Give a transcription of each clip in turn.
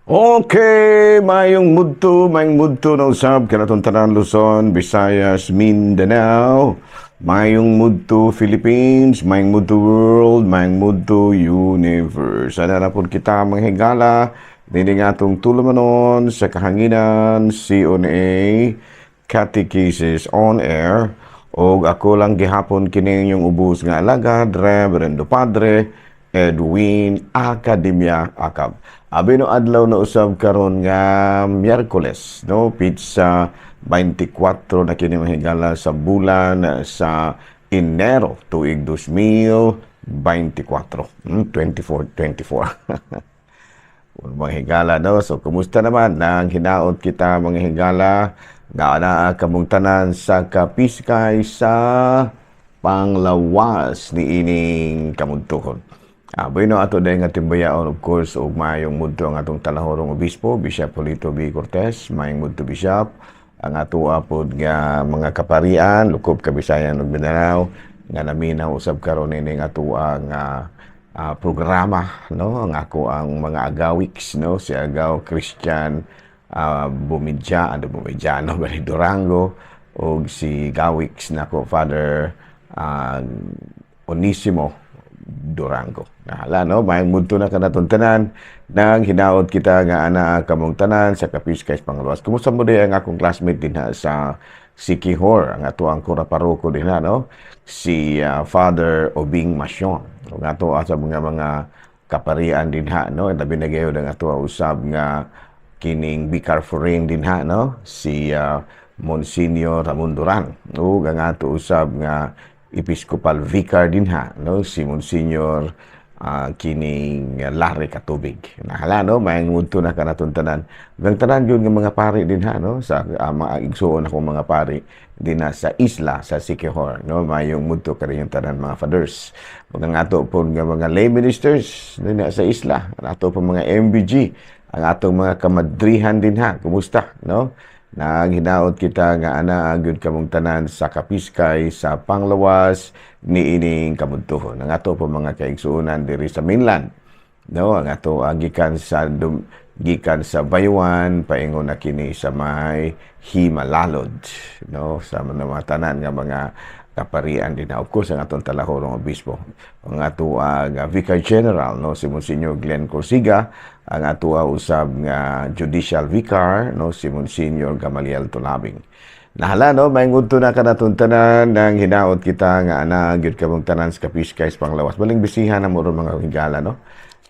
Okay, mayong mudto na usab kanatong tanan Luzon, Visayas, Mindanao, mayong mudto Philippines, mayong mudto world, mayong mudto universe. Ana na pod kita, mga higala, dini nga atong tulumanon sa kahanginan, CONA, Catechesis on Air, og ako lang gihapon kini inyong ubos nga alagad, Reverendo Padre Edwin Academia Acab. Abi no adlaw na usab karon nga Miyerkules, no, petsa 24 na kini, mga higala, sa bulan sa Enero tuig 2024. 24 24. Mga higala, no? So, kumusta naman nang hinaot kita, mga higala, nga naa kamong tanan sa kapiskay sa panglawas ni ining kamudtuhon. Bueno, ato din nga timbayaon, of course, ug mayong mudto ang atong talahorong obispo, Bishop Polito B. Cortez, mayong mudto, Bishop, ang ato apod nga mga kaparian, lukob Kabisayan ug Mindanao, nga naminaw usab karon ining ato ang programa, no, ang ako ang mga agawiks, no, si Agaw Christian Bumidya, ano Bumidya, no, Bali Durango, ug si Gawiks nako Father Onisimo Durango. Nahala, no? Mayong mudto na kanatong tanan nang hinaot kita nga ana kamong tanan sa kapiskay panglawas. Kumusta mo di ang akong classmate din ha sa Sikihor, ang ato ang kura paroko din ha, no? Si Father Obing Masyon. Ug ato sa mga kaparian din ha, no? Labi na gayud ang ato usab nga kining Vicar Foreign din ha, no? Si Monsignor Ramon Duran. Ug ang ato usab nga Episcopal Vicar din ha, no? Si Monsignor kining Larry Katubig. Nahala, no, mayong mudto na kanatong tanan. Ang tanan yun nga mga pari din ha, no, sa mga igsuon akong mga pari din na sa isla sa Sikihor, no, mayong mudto kaninyong tanan, mga fathers. Mga ato po nga mga lay ministers din na sa isla, ang ato po mga MBG, ang atong mga kamadrihan din ha, kumusta, no? Naghinaot kita nga ana gyud kamong tanan sa kapiskay sa panglawas ni ining kamudtuhon. Ang ato po mga kaigsuonan diri sa mainland. No, ang ato gikan sa Bayuan paingon na kini sa may Himalalod, no, sa mga tanan nga mga kaparian din na. Of course, ang atong talahorong obispo, ang ato nga Vicar General, no, si Monsignor Glenn Corsiga, ang ato usab nga Judicial Vicar, no, si Monsignor Gamaliel Tulabing. Nahala, no, may ngunto na kanatong tanan nang hinaot kita nga ana gyud kamong tanan sa kapiskay sa panglawas. Baling bisihan na mo ron, mga higala, no.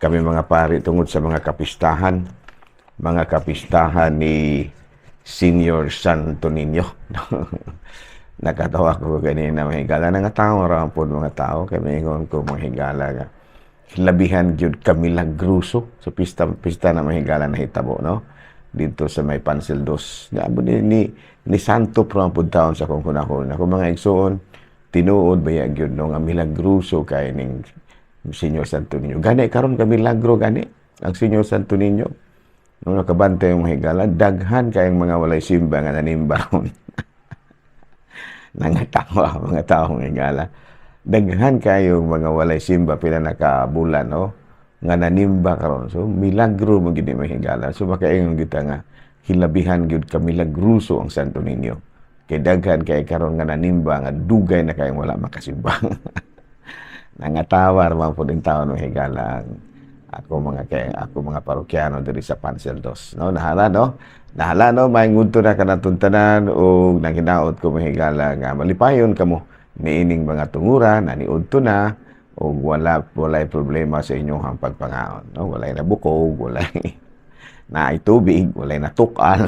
Kami mga pari tungod sa mga kapistahan ni Senior Santo Niño. Nakatawa ko ganina, mga higala, nga tao ra po mga tao kay maingon ko, mga higala, nga labihan gyud kamilagroso sa pista pista na, mga higala, na hitabo, no, dito sa may Pansel Dos. Abo ni Santo pro ang taon sa akong hunahuna. Ako, mga igsuon, tinuod ba gyud, no, nga milagroso kay ning Senior Santo Niño. Gani karon ka milagro gani ang Senior Santo Niño. Nung nakabantay yung mga higala, daghan kayong mga walay simba nga nanimba ron. Nangatawa mga taong higala. Daghan kayong mga walay simba pila nakabulan, no? Nga nanimba karon. So milagro mo gid mga higala. So makaingon kita nga hilabihan gyud ka milagruso ang Santo Niño. Kay daghan kay karon nga nanimba nga dugay na kayong wala makasimba. Nangatawa man po din taon ng higala ang ako mga kay ako mga parokyano diri sa Pansel Dos, no. Nahala, no, nahala, no, may ngunto na kanatong tanan ug nang hinaot ko, mahigala, nga malipayon kamo niining mga tungura na niudto na ug walay problema sa inyong pagpangaon, no, walay nabukog, walay naay tubig, walay natukal.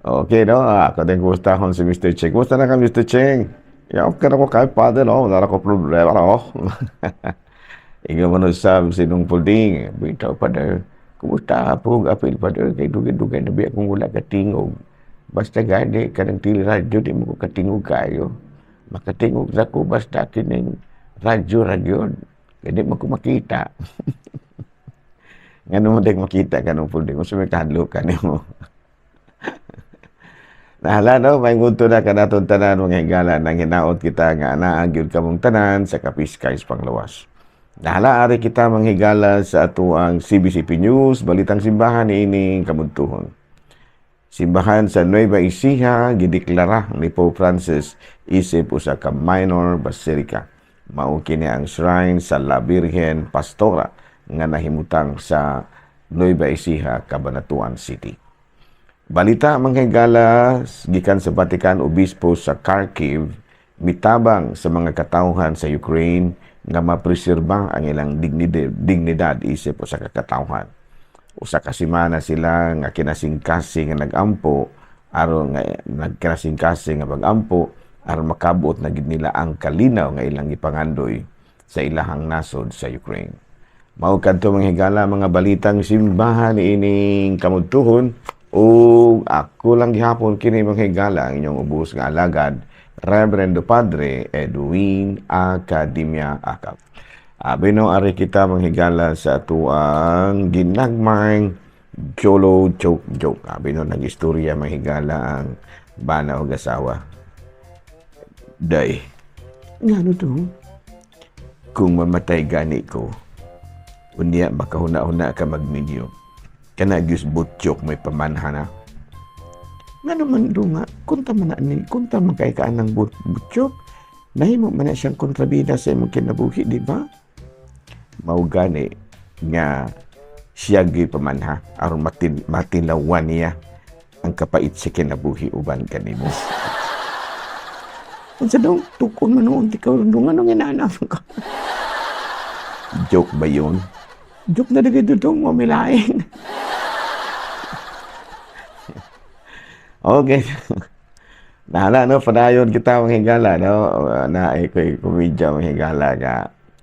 Okay, no? Ako din kumustahon si Mr. Cheng. Kumusta na ka, Mr. Cheng? Ya, okay na ko kay Father, no? Wala na ko problema, no? Ingon man usab si Nung Pulding. Bitaw, Father. Kumusta po, apil, Father? Kay dugay-dugay na biya kung wala katingog. Basta gani, kanang tili radyo, di mo ko katingog kayo. Makatingog na ko, basta kining radyo, radyo. Kaya di mo ko makita. Ngano mo di makita ka, Nung Pulding? Kung may kahadlok ka nimo. Nahala, no, may ngunto na kanatong tanan, mga higala, nang hinaot kita nga naa gyud kamong tanan sa kapiskay sa panglawas. Nahala, ari kita manghigala sa atuang CBCP News, Balitang Simbahan niining kabuntuhon. Simbahan sa Nueva Ecija gideklara ni Pope Francis isip usa ka minor basilica. Mao kini ang shrine sa La Virgen Pastora nga nahimutang sa Nueva Ecija, Cabanatuan City. Balita, manghigala, gikan sa Vatican: Obispo sa Kharkiv mitabang sa mga katawhan sa Ukraine nga mapreserba ang ilang dignidad isip usa ka katawhan. 1 ka semana sila nga kinasingkasing nga nagampo aron nga nagkinasingkasing nga pag-ampo aron makabot na gid nila ang kalinaw nga ilang gipangandoy sa ilahang nasod sa Ukraine. Mao kadto, mga higala, mga balitang simbahan ining kamudtuhon, ug ako lang gihapon kini, mga higala, ang inyong ubos nga alagad, Reverendo Padre Edwin Academia Acap. Abi no, ari kita, manghigala, sa atuang ginagmayng Jolo joke joke. Abi no, nag-istorya, manghigala, ang bana og asawa. "Day, ngano to?" "Kung mamatay gani ko, unya makahuna-huna ka magminyo. Kana gyud butyok may pamanha na." "Nga naman do nga, kunta man na ni, kunta man kay ka ng butyok. Nahimo man na siyang kontrabida sa imong kinabuhi, di ba?" "Mao gani nga siya gyud pamanha aron matilawan niya ang kapait sa kinabuhi uban kanimo." "Unsa daw tukon man noon ti ka dong anong inaanap ka?" "Joke ba yun?" "Joke na dagay dudong mo milain." Okay. Nahala no, padayon kita, mga higala, no. Na ay ko'y komedya, mga higala, nga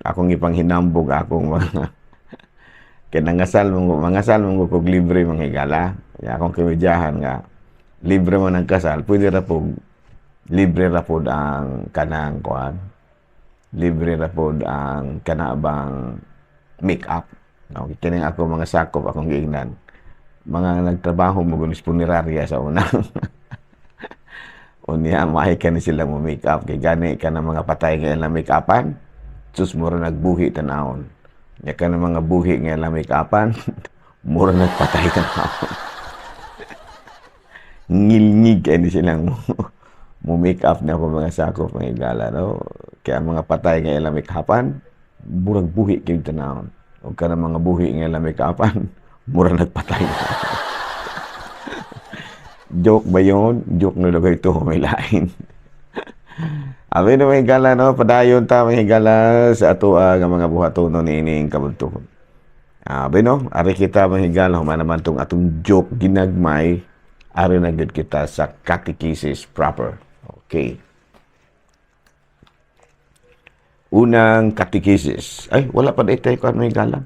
akong ipanghinambog akong mga kay nangasal mo mangasal mo kog libre, mga higala. Ya, akong komedyahan nga libre man ang kasal, pwede ra po libre ra pod ang kanang kuan. Libre ra pod ang kana bang make up. No, kini ako mga sakop akong giingnan. Mga nagtrabaho mo gunis punerarya sa una. Unya maay ka ni sila mo make up kay gani ka ng mga patay nga ilang make upan. Sus, mura nagbuhi tanawon. Nya ka ng mga buhi nga ilang make upan, mura nagpatay tanawon. Ngilngig kay ni silang mo make up na ako mga sakop, mga higala, no. Kaya ang mga patay nga ilang make upan, murag buhi kay tanawon. O ka ng mga buhi nga ilang make upan, mura nagpatay. "Joke ba yun?" "Joke na lugay ito, may lain." Abi na, mga higala, no? Padayon ta, mga higala, sa ato nga mga buhatonon niining kabuntuhon. Abi no, ari kita, mga higala, human naman tong atong joke ginagmay, ari na gyud kita sa catechesis proper. Okay. Unang catechesis. Ay, wala pa tayo kuan, mga higala.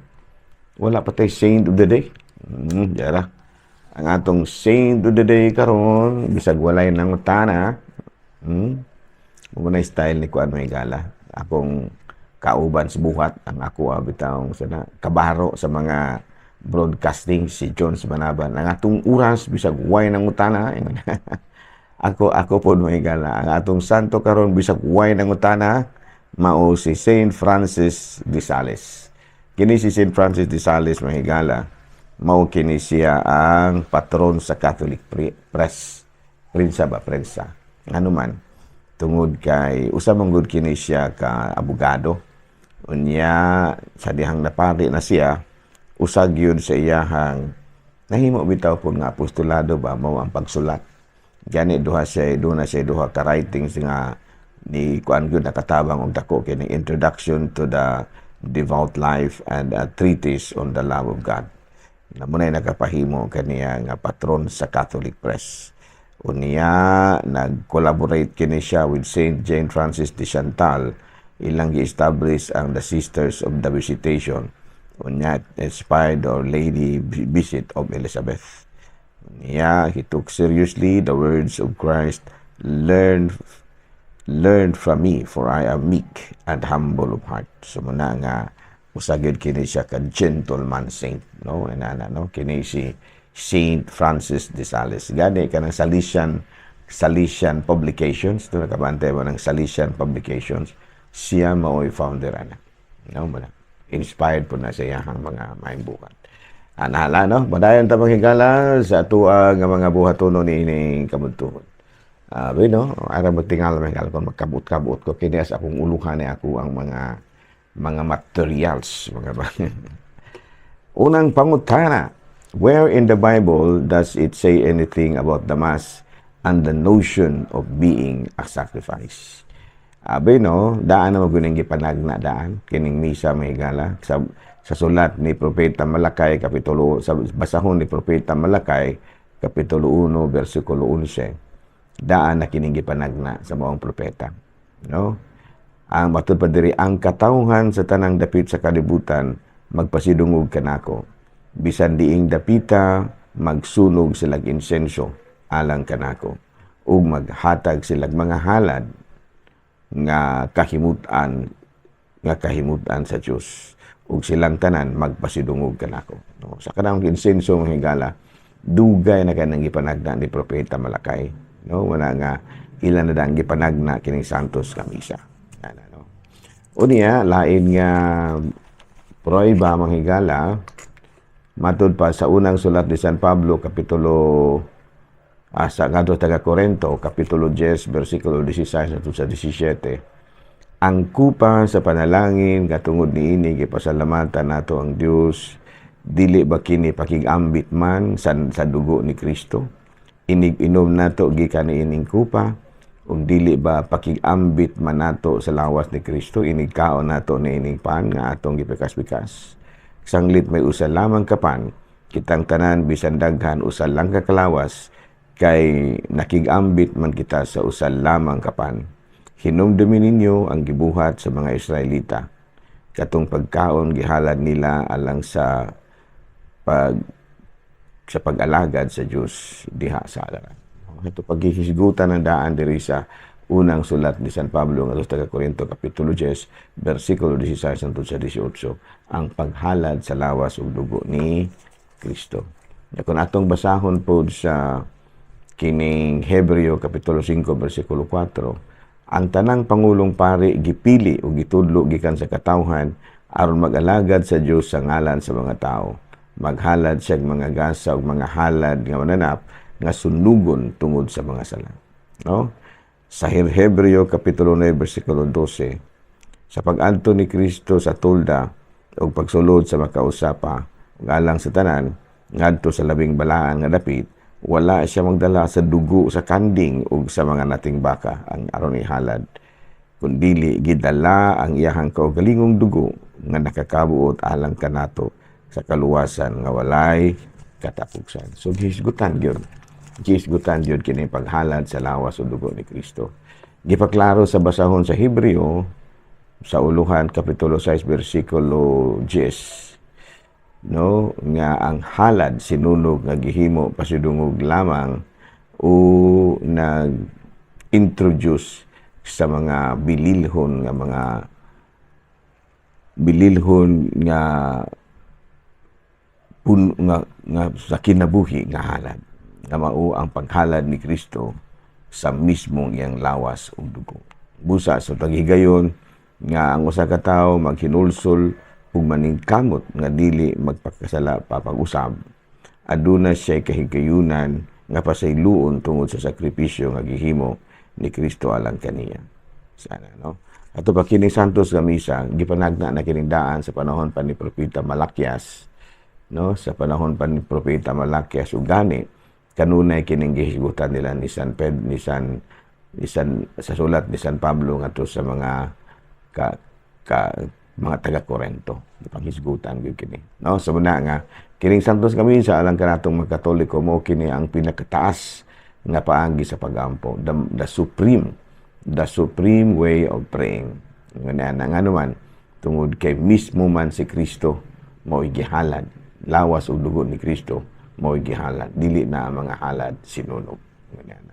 Wala pa tayo saint of the day. Yara. Ang atong saint of the day karon, bisag walay nang utana. Mo na style ni kuan, mga higala. Akong kauban sa buhat, ang ako bitawng sana kabaro sa mga broadcasting, si Jones Manaban. Ang atong oras bisag way nang utana. Ako pod, mga higala. Ang atong santo karon bisag way nang utana mao si Saint Francis de Sales. Kini si Saint Francis de Sales, mga higala, mao kini siya ang patron sa Catholic Press. Prinsa ba? Prensa. Ano man, tungod kay usa man gud kini siya ka abogado. Unya sa dihang napari na siya, usag yun sa iyahang nahimo bitaw pud nga apostolado ba mao ang pagsulat. Gani duha siya, doon na siya duha ka writings nga ni kuan gyud nakatabang og dako, kini Introduction to the Devout Life and a Treatise on the Love of God. Na mo na nakapahimo kaniya nga patron sa Catholic Press. Unya nag-collaborate kini siya with Saint Jane Francis de Chantal, ilang gi-establish ang the Sisters of the Visitation. Unya inspired or Lady Visit of Elizabeth. Unya he took seriously the words of Christ, "Learn from me, for I am meek and humble of heart." So muna nga usa gyud kini siya ka gentleman saint, no, inana, no, kini si Saint Francis de Sales. Gani kanang Salesian Publications to, nakabantay mo ng Salesian Publications, siya mao'y founder ana, no, muna. Inspired po na sa iyahang mga maayong buhat. Anahala, no? Padayon ta, mga higala, sa atoa nga mga buhatonon niining kabuntuhon. Bueno, ara mo tingala, mga higala, kung magkabot-kabot ko kini sa akong uluhan ni ako ang mga materials, mga ba. Unang pangutana, where in the Bible does it say anything about the Mass and the notion of being a sacrifice? Abi no, daan na maguning gipanagna daan kining misa, mga higala, sa sulat ni Propeta Malakay kapitulo, sa basahon ni Propeta Malakay kapitulo 1 bersikulo 11, daan na kining gipanagna sa maong propeta, no? Ang matud pa diri, ang katawhan sa tanang dapit sa kalibutan magpasidungog kanako. Bisan diing dapita, magsunog silag insenso alang kanako ug maghatag silag mga halad nga kahimutan sa Dios ug silang tanan magpasidungog kanako, no? Sa kanang insenso, mga higala, dugay na kanang gipanagna ni Propeta Malakay, no? Wala nga ilan na dang gipanagna kining Santos nga Misa. Ana, no? Unya, lain nga prueba, mga higala, matud pa sa unang sulat ni San Pablo kapitulo sa ngadto taga Korento kapitulo 10 bersikulo 16 hangtod sa 17. Ang kupa sa panalangin katungod niini gipasalamatan nato ang Dios, dili ba kini pakigambit man sa dugo ni Kristo? Inig inom nato gikan niining kupa, ug dili ba pakigambit man nato sa lawas ni Kristo inig kaon nato niining pan nga atong gipikas-pikas? Sanglit may usa lamang ka pan, kitang tanan bisan daghan usa lang ka kalawas, kay nakigambit man kita sa usa lamang ka pan. Hinumdumi ninyo ang gibuhat sa mga Israelita. Katong pagkaon gihalad nila alang sa pag-alagad sa Dios diha sa halaran. Ito paghihisgutan ng daan diri sa unang sulat ni San Pablo nga taga Korinto kapitulo 10 bersikulo 16 hangtod sa 18, ang paghalad sa lawas ug dugo ni Kristo. Kung atong basahon pod sa kining Hebreo kapitulo 5 bersikulo 4, ang tanang pangulong pari gipili o gitudlo gikan sa katawhan aron mag-alagad sa Dios sa ngalan sa mga tao. Maghalad siya mga gasa ug mga halad nga mananap nga sunugon tungod sa mga sala. No? Sa Hebreo kapitulo 9 bersikulo 12, sa pag-adto ni Kristo sa tolda ug pagsulod sa makausapa ug alang sa tanan ngadto sa labing balaan nga dapit, wala siya magdala sa dugo sa kanding ug sa mga nating baka ang aron ihalad, kundili gidala ang iyahang kaugalingong dugo nga nakakabuot alang kanato sa kaluwasan nga walay katapuksan. So gihisgutan gyud kini paghalad sa lawas ug dugo ni Kristo. Gipaklaro sa basahon sa Hebreo sa uluhan kapitulo 6 bersikulo 10, no, nga ang halad sinunog nga gihimo pasidungog lamang o nag-introduce sa mga bililhon nga pun nga sa kinabuhi nga halad nga mao ang paghalad ni Kristo sa mismong iyang lawas ug dugo. Busa sa taghigayon nga ang usa ka tawo maghinulsol ug maningkamot nga dili magpakasala pa pag-usab, aduna siya kahigayunan nga pasayloon tungod sa sakripisyo nga gihimo ni Kristo alang kaniya. Sana, no? Ato pa kining Santos nga Misa, gipanagna na kining daan sa panahon pa ni Propeta Malakias, no? Sa panahon pa ni Propeta Malakias ug gani kanunay kining gihisgutan nila ni San Ped ni San ni San sa sulat ni San Pablo ngadto sa mga ka, ka mga taga Korento. Gipanghisgutan gyud kini. No, sa muna nga kining Santos nga Misa alang kanatong mga Katoliko, mo kini ang pinakataas nga paagi sa pagampo, the supreme way of praying. Nga na nga naman tungod kay mismo man si Kristo mao gihalad, lawas ug dugo ni Kristo mao gihalad, dili na ang mga halad sinunog. Nga na.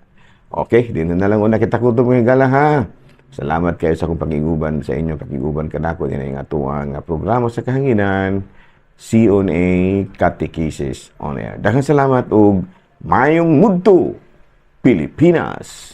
Okay, di na lang una kita kutob, mga higala, ha. Salamat kayo sa akong pakiguban sa inyong pakiguban kanako dinhi nga atuang nga programa sa kahanginan, CONA Catechesis on Air. Daghang salamat ug maayong mudto, Pilipinas.